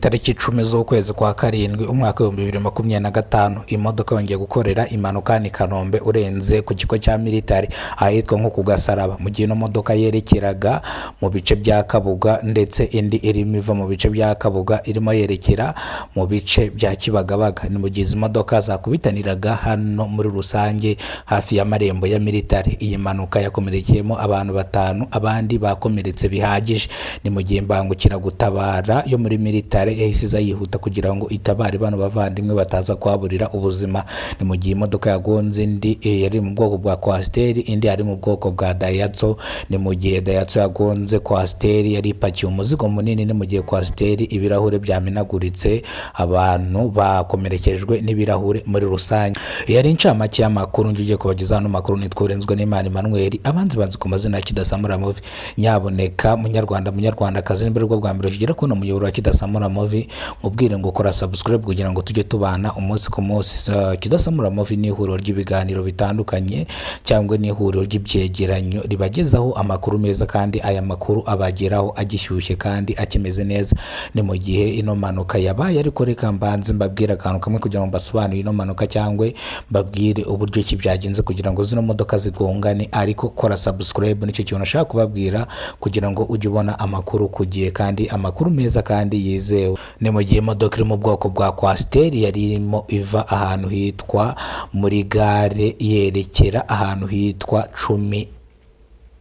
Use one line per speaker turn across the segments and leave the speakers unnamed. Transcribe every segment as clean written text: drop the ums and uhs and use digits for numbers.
Itariki 10 z'ukwezi kwa karindwi, umwaka w'2025, imodoka yongeye gukorera impanuka i Kanombe, urenze ku kigo cya militari ahitwa nko ku Gasaraba, mu gihe ino modoka yerekeraga mu bice bya Kabuga, ndetse indi irimo iva mu bice bya Kabuga irimo yerekera mu bice bya Kibagabaga. Ni mu gihe izi modoka zakubitaniraga hano muri rusange hafi y'amarembo ya militari. Iyi mpanuka yakomerekeyemo abantu batanu, abandi bakomeretse bihagije. Ni mu gihe imbangukiragutabara yo muri militari yahise iza yihuta kugira ngo itabare bano bavandimwe bataza kuhaburira ubuzima. Ni mu gihe imodoka yagonze indi yari mu bwoko bwa Coaster, indi yari mu bwoko bwa Daihatsu. Ni mu gihe Daihatsu yagonze Coaster yari ipakiye umuzigo munini. Ni mu gihe Coaster ibirahure byamenaguritse, abantu bakomerekejwe n'ibirahure muri rusange. Yari incamake y'amakuru ngiye kubagezaho. Ano makuru nitwa Urenzwe n'Imana Emmanuel, abanzi banzi ku mazina ya Kidasamura Movie. Nyaboneka munyarwanda, munyarwandakazi, nimba aribwo bwa mbere ukigera kubona umuyoboro wa Kidasamura Movie, mubwire ngo kora subscribe kugira ngo tujye tubana umunsi ku munsi. Kidasamura Movie ni ihuriro ry'ibiganiro bitandukanye cyangwa ni ihuriro ry'ibyegeranyo ribagezaho amakuru meza, kandi aya makuru abageraho agishyushye kandi akimeze neza. Ni mu gihe ino mpanuka yabaye, ariko reka mbanze mbabwire akantu kamwe kugira ngo mbasobanurire ino mpanuka cyangwa mbabwire uburyo ki byagenze kugira ngo zino modoka zigongane. Ariko kora subscribe, nicyo kintu nashaka kubabwira kugira ngo ujye ubona amakuru ku gihe, kandi amakuru meza kandi yizewe. Ni mu gihe imodoka iri mu bwoko bwa Coaster yari irimo iva ahantu hitwa muri gare yerekera ahantu hitwa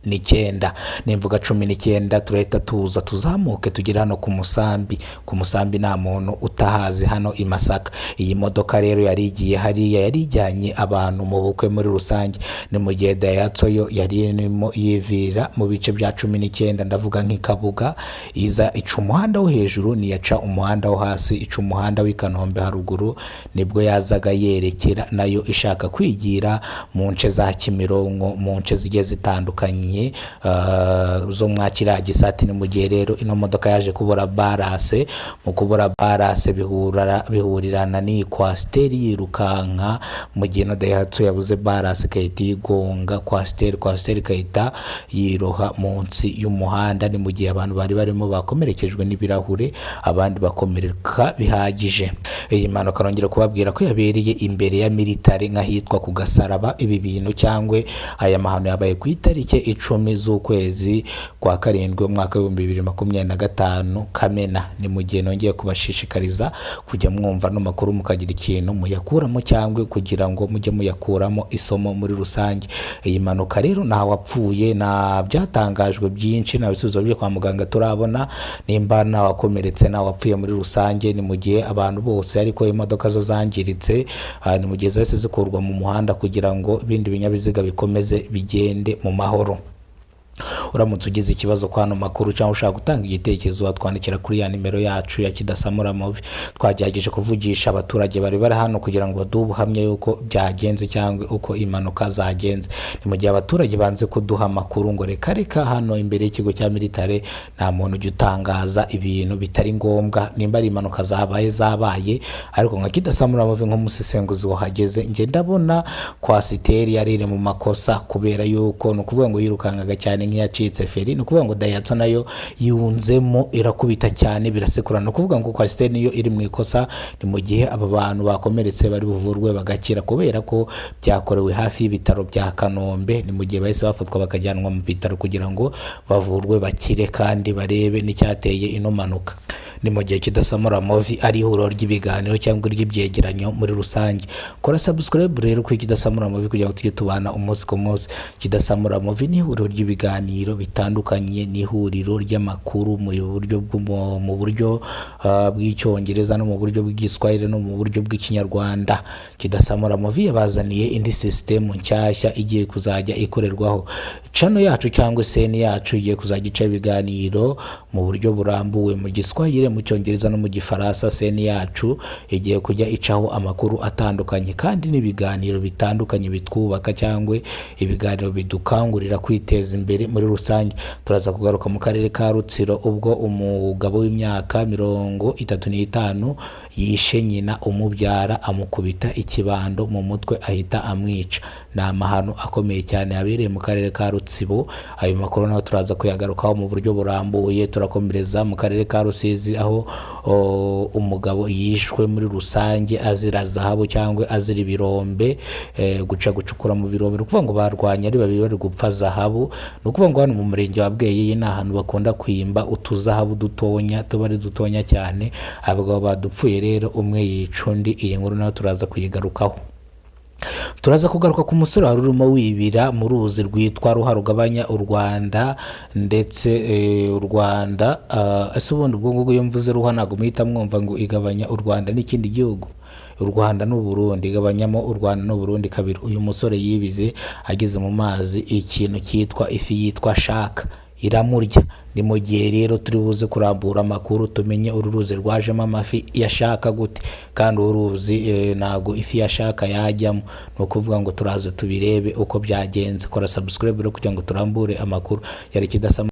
19. Nimvuga 19, turahita tuza tuzamuke tugere hano ku Musambi. Ku Musambi nta muntu utahazi hano i Masaka. Iyi modoka rero yari igiye hariya, yari ijyanye abantu mu bukwe muri rusange. Ni mu gihe Daihatsu yo yari irimo yivira mu bice bya 19, ndavuga nk'i Kabuga, iza ica umuhanda wo hejuru, niyaca umuhanda wo hasi, ica umuhanda w'i Kanombe haruguru, nibwo yazaga yerekera nayo ishaka kwigira mu nce za Kimironko, mu nce zigiye zitandukanye zo mwa kiriya gisati. Ni mu gihe rero ino modoka yaje kubura balance. Mu kubura balance bihurirana n'iyi Coaster yirukanka. Mu gihe ino Daihatsu yabuze balance igahita yigonga Coaster, Coaster igahita yiroha munsi y'umuhanda. Ni mu gihe abantu bari barimo bakomerekejwe n'ibirahure, abandi bakomereka bihagije. Iyi mpanuka nongera kubabwira ko yabereye imbere ya militari nk'ahitwa ku Gasaraba. Ibi bintu cyangwa aya mahano yabaye ku itariki 10 z'ukwezi kwa karindwi, umwaka w'2025, Kamena. Ni mu gihe nongeye kubashishikariza kujya mwumva ano makuru mukagira ikintu muyakuramo, cyangwa kugira ngo mujye muyakuramo isomo muri rusange. Iyi mpanuka rero nta wapfuye, nta byatangajwe byinshi, nta bisubizo byo kwa muganga turabona nimba nta wakomeretse, nta wapfuye muri rusange. Ni mu gihe abantu bose, ariko imodoka zo zangiritse. Ni mu gihe zahise zikurwa mu muhanda kugira ngo ibindi binyabiziga bikomeze bigende mu mahoro. Uramutse ugize ikibazo kwa ano makuru cyangwa ushaka gutanga igitekerezo, watwandikira kuri ya nimero yacu ya Kidasamura Movie. Twagerageje kuvugisha abaturage bari bari hano kugira ngo baduhe ubuhamya y'uko byagenze cyangwa uko impanuka zagenze. Ni mu gihe abaturage banze kuduha amakuru ngo reka reka, hano imbere y'ikigo cya militare nta muntu ujya utangaza ibintu bitari ngombwa, nimba ari impanuka zabaye zabaye. Ariko nka Kidasamura Movie, nk'umusesenguzi wahageze, njye ndabona Coaster yari iri mu makosa, kubera yuko ni ukuvuga ngo yirukankaga cyane nk'iyacitse feri. Ni ukuvuga ngo Daihatsu nayo yunzemo irakubita cyane, birasekurana. Ni ukuvuga ngo Coaster niyo iri mu ikosa. Ni mu gihe aba bantu bakomeretse bari buvurwe bagakira, kubera ko byakorewe hafi y'ibitaro bya Kanombe. Ni mu gihe bahise bafatwa bakajyanwa mu bitaro kugira ngo bavurwe bakire kandi barebe n'icyateye ino mpanuka. Ni mu gihe Kidasamura Movie ari ihuriro ry'ibiganiro cyangwa ry'ibyegeranyo muri rusange. Kora subscribe rero kuri Kidasamura Movie kugira ngo tujye tubana umunsi ku munsi. Kidasamura Movie ni ihuriro ry'ibiganiro bitandukanye, ni ihuriro ry'amakuru mu buryo bw'Icyongereza no mu buryo bw'Igiswahili no mu buryo bw'Ikinyarwanda. Kidasamura Movie yabazaniye indi sisitemu nshyashya igiye kuzajya ikorerwaho. Channel yacu cyangwa seni yacu igiye kuzajya ica ibiganiro mu buryo burambuye mu Giswahili, mu Cyongereza no mu Gifaransa. Seni yacu igiye kujya icaho amakuru atandukanye kandi n'ibiganiro bitandukanye bitwubaka cyangwa ibiganiro bidukangurira kwiteza imbere muri rusange. Turaza kugaruka mu karere ka Rutsiro, ubwo umugabo w'imyaka 35 yishe nyina umubyara, amukubita ikibando mu mutwe ahita amwica. Ni amahano akomeye cyane yabereye mu karere ka Rutsibo. Ayo makuru nayo turaza kuyagarukaho mu buryo burambuye. Turakomereza mu karere ka Rusizi. aho umugabo yishwe muri rusange azira zahabu cyangwa azira ibirombe, guca gucukura mu birombe. Ni ukuvuga ngo barwanye ari babiri bari gupfa zahabu. Ni ukuvuga ngo hano mu murenge wa Bweyeye ni ahantu bakunda kwimba utuzahabu dutonya, tuba ari dutonya cyane. Abagabo badupfuye rero, umwe yica undi. Iyi nkuru nayo turaza kuyigarukaho. Turaza kugaruka ku musore wari urimo wibira mu ruzi rwitwa Ruha rugabanya u Rwanda ndetse u Rwanda. Ese ubundi ubwo ngubwo iyo mvuze Ruha ntabwo muhita mwumva ngo igabanya u Rwanda n'ikindi gihugu, u Rwanda n'u Burundi? Igabanyamo u Rwanda n'u Burundi kabiri. Uyu musore yibize ageze mu mazi, ikintu cyitwa ifi yitwa shark iramurya. Ni mu gihe rero turi buze kurambura amakuru, tumenye uru ruzi rwajemo amafi ya shark gute, kandi uru ruzi ntabwo ifi ya shark yajyamo. Ni ukuvuga ngo turaza tubirebe uko byagenze. Kora subscribe rero kugira ngo turambure amakuru yari kidasama.